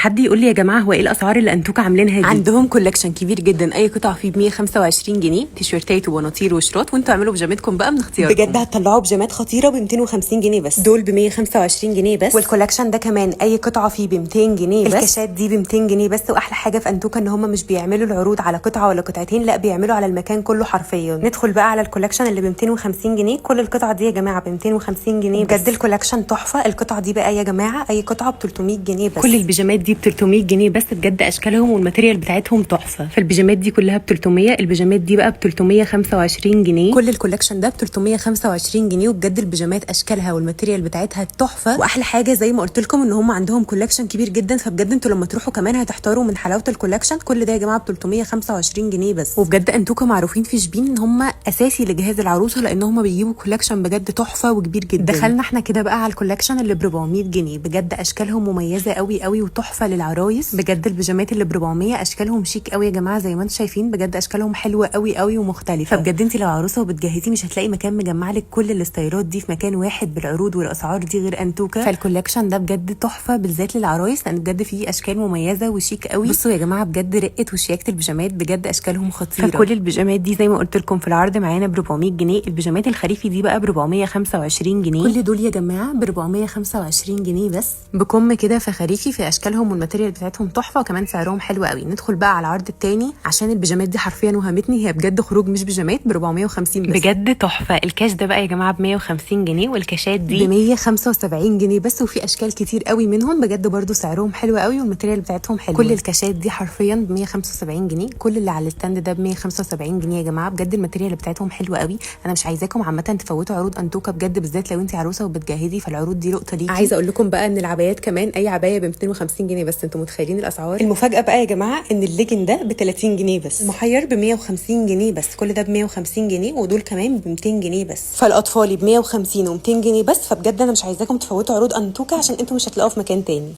حد يقول لي يا جماعة هو ايه الاسعار اللي انتوكا عاملينها دي؟ عندهم collection كبير جدا، اي قطعه فيه ب 125 جنيه، تيشيرتات وبناطيل وشرات، وانتوا اعملوا بيجامتكم بقى من اختياركم. بجد هتطلعوا بيجامات خطيرة ب 250 جنيه بس، دول ب 125 جنيه بس. وال collection ده كمان اي قطعه فيه ب 200 جنيه بس. الكاشات دي ب 200 جنيه بس. واحلى حاجة في انتوكا ان هم مش بيعملوا العروض على قطعه ولا قطعتين، لا بيعملوا على المكان كله حرفيا. ندخل بقى على ال collection اللي ب 250 جنيه، كل القطعة دي يا جماعة ب 250 جنيه بس. بجد ال collection تحفة. القطعة دي بقى يا جماعة اي قطعه ب 300 جنيه بس. كل البيجامات دي ب 300 جنيه بس، بجد اشكالهم وال material بتاعتهم تحفة. فالبيجامات دي كلها ب 300، البيجامات دي بقى ب 325 جنيه. كل ال collection ده ب 325 جنيه، وبجد البيجامات اشكالها وال material بتاعتها تحفة. واحلى حاجة زي ما قلت لكم ان هم عندهم collection كبير جدا، فبجد انتوا لما تروحوا كمان هتحتاروا من حلاوة ال collection. كل ده يا جماعة ب 325 جنيه بس. وبجد انتوكا معروفين في شبين ان هم اساسي لجهاز العروسة، لان هم بيجيبوا collection بجد تحفة وكبير جدا. دخلنا احنا كده بقى على ال collection اللي ب 400 جنيه، بجد اشكالهم مميزة قوي قوي وتحفه للعرايس. بجد البيجامات اللي ب 400 اشكالهم شيك قوي يا جماعة، زي ما انتم شايفين، بجد اشكالهم حلوة قوي قوي ومختلفة. فبجد انت لو عروسه وبتجهزي مش هتلاقي مكان مجمع لك كل الستايلات دي في مكان واحد بالعروض والاسعار دي غير انتوكا. فال collection ده بجد تحفة بالذات للعرايس، لان بجد فيه اشكال مميزة وشيك قوي. بصوا يا جماعة بجد رقه وشياكه البيجامات، بجد اشكالهم خطيرة. فكل البيجامات دي زي ما قلت لكم في العرض معانا ب 400 جنيه. البيجامات الخريفي دي بقى ب 425 جنيه. كل دول يا جماعة ب 425 جنيه بس، بكم كده في خريفي، في اشكالهم وال material بتاعتهم تحفة، وكمان سعرهم حلو قوي. ندخل بقى على العرض التاني عشان البيجامات دي حرفيا وهمتني، هي بجد خروج مش بيجامات، ب 450 بس. بجد تحفة. الكاش ده بقى يا جماعة ب 150 جنيه، والكاشات ب دي 175 جنيه بس، وفي اشكال كتير قوي منهم، بجد برضو سعرهم حلو قوي وال material بتاعتهم حلوة. كل الكاشات دي حرفيا ب 175 جنيه، كل اللي على ال stand ده ب 175 جنيه يا جماعة. بجد ال material بتاعتهم حلوة قوي. انا مش عايزاكم عامة تفوتوا عروض انتوكا بجد، بالذات لو انت عروسه وبتجهزي، فالعروض دي لقطة ليكي. عايزه اقول لكم بقى ان العبايات كمان اي عباية ب 250 جنيه بس، انتوا متخيلين الاسعار؟ المفاجاة بقى يا جماعة ان الليجن ده ب 30 جنيه بس، المحير ب 150 جنيه بس، كل ده ب 150 جنيه، ودول كمان ب 200 جنيه بس. فالاطفالي ب 150 و200 جنيه بس. فبجد انا مش عايزاكم تفوتوا عروض انتوكا عشان انتوا مش هتلاقوها في مكان تاني.